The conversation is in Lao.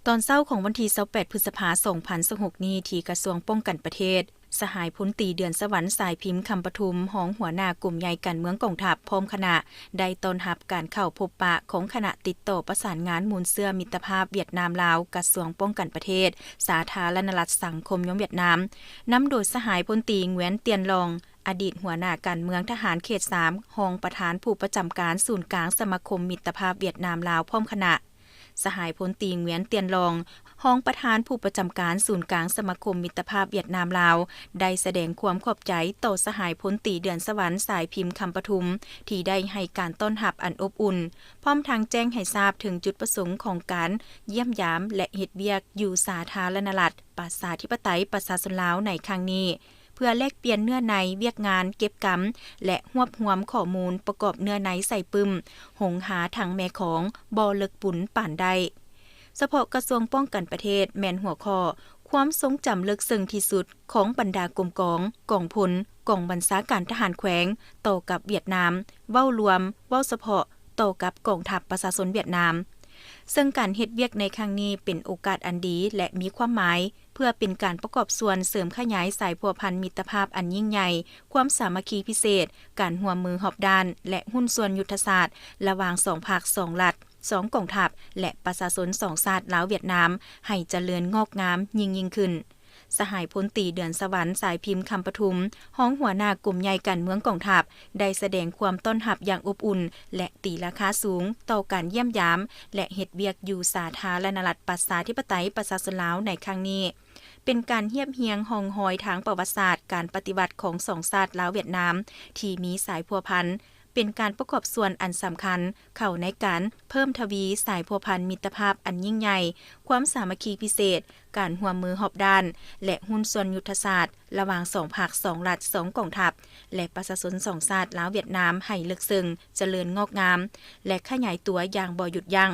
ຕອນເຊົ້າຂອງວັນທີຊາວແປດ ພຶດສະພາ ສອງພັນຊາວຫົກນີ້ ທີ່ກະຊວງປ້ອງກັນປະເທດ, ສະຫາຍພົນຕີ ເດືອນສະຫວັນ ສາຍພິມຄຳປະທຸມ, ຮອງຫົວໜ້າກົມໃຫຍ່ການເມືອງກອງທັບ ພ້ອມຄະນະ ໄດ້ຕ້ອນຮັບການເຂົ້າພົບປະຂອງຄະນະຕິດຕໍ່ປະສານງານມູນເຊື້ອມິດຕະພາບຫວຽດນາມ-ລາວ ກະຊວງປ້ອງກັນປະເທດ ສາທາລະນະລັດສັງຄົມນິຍົມຫວຽດນາມ, ນຳໂດຍສະຫາຍພົນຕີ ຫງວຽນ ຕຽນລອງ, ອະດີດຫົວໜ້າການເມືອງທະຫານເຂດສາມ, ຮອງປະທານຜູ້ປະຈຳການສູນກາງສະມາຄົມມິດຕະພາບຫວຽດນາມ-ລາວ ພ້ອມຄະນະ. ສະຫາຍພົນຕີ ຫງວຽນ ຕຽນລອງ, ຮອງປະທານຜູ້ປະຈຳການສູນກາງສະມາຄົມມິດຕະພາບຫວຽດນາມ-ລາວ ໄດ້ສະແດງຄວາມຂອບໃຈຕໍ່ສະຫາຍພົນຕີ ເດືອນສະຫວັນ ສາຍພິມຄຳປະທຸມ ທີ່ໄດ້ໃຫ້ການຕ້ອນຮັບອັນອົບອຸ່ນ, ພ້ອມທັງແຈ້ງໃຫ້ຊາບເຖິງຈຸດປະສົງຂອງການຢ້ຽມຢາມ ແລະ ເຮັດວຽກຢູ່ສາທາລະນະລັດ ປະຊາທິປະໄຕ ປະຊາຊົນລາວໃນຄັ້ງນີ້ ເພື່ອແລກປ່ຽນເນື້ອໃນວຽກງານເກັບກຳ ແລະ ຮວບຮວມຂໍ້ມູນປະກອບເນື້ອໃນໃສ່ປຶ້ມ ຫົງຫາຖັງແມ່ຂອງບໍ່ເລິກປຸນປານໄດ້. ສະເພາະກະຊວງປ້ອງກັນປະເທດ ແມ່ນຫົວຂໍ້ຄວາມຊົງຈຳເລິກເຊິ່ງທີ່ສຸດຂອງບັນດາກົມກອງ, ກອງພົນ, ກອງບັນຊາການທະຫານແຂວງ ຕໍ່ກັບຫວຽດນາມ, ເວົ້າລວມ, ເວົ້າສະເພາະຕໍ່ກັບກອງທັບປະຊາຊົນຫວຽດນາມ. ເຊິ່ງການເຮັດວຽກໃນຄັ້ງນີ້ເປັນໂອກາດອັນດີ ແລະ ມີຄວາມໝາຍ ເພື່ອເປັນການປະກອບສ່ວນເສີມຂະຫຍາຍສາຍພົວພັນມິດຕະພາບອັນຍິ່ງໃຫຍ່, ຄວາມສາມັກຄີພິເສດ, ການຮ່ວມມືຮອບດ້ານ ແລະ ຫຸ້ນສ່ວນຍຸດທະສາດ ລະຫວ່າງສອງພັກ, ສອງລັດ, ສອງກອງທັບ ແລະ ປະຊາຊົນສອງຊາດລາວ-ຫວຽດນາມ ໃຫ້ຈະເລີນງອກງາມຍິ່ງໆຂຶ້ນ. ສະຫາຍພົນຕີ ເດືອນສະຫວັນ ສາຍພິມຄຳປະທຸມ, ຮອງຫົວໜ້າກົມໃຫຍ່ການເມືອງກອງທັບ ໄດ້ສະແດງຄວາມຕ້ອນຮັບຢ່າງອົບອຸ່ນ ແລະ ຕີລາຄາສູງຕໍ່ການຢ້ຽມຢາມ ແລະ ເຮັດວຽກຢູ່ສາທາລະນະລັດ ປະຊາທິປະໄຕ ປະຊາຊົນລາວໃນຄັ້ງນີ້. ເປັນການຮຽບຮຽງຮ່ອງຮອຍທາງປະຫວັດສາດການປະຕິວັດຂອງສອງຊາດລາວ-ຫວຽດນາມ ທີ່ມີສາຍພົວພັນ, ເປັນການປະກອບສ່ວນອັນສຳຄັນເຂົ້າໃນການເພີ່ມທະວີສາຍພົວພັນມິດຕະພາບອັນຍິ່ງໃຫຍ່, ຄວາມສາມັກຄີພິເສດ, ການຮ່ວມມືຮອບດ້ານ ແລະ ຫຸ້ນສ່ວນຍຸດທະສາດ ລະຫວ່າງສອງພັກ, ສອງລັດ, ສອງກອງທັບ ແລະ ປະຊາຊົນສອງຊາດລາວ-ຫວຽດນາມ ໃຫ້ເລິກເຊິ່ງ, ຈະເລີນງອກງາມ ແລະ ຂະຫຍາຍຕົວຢ່າງບໍ່ຢຸດຢັ້ງ.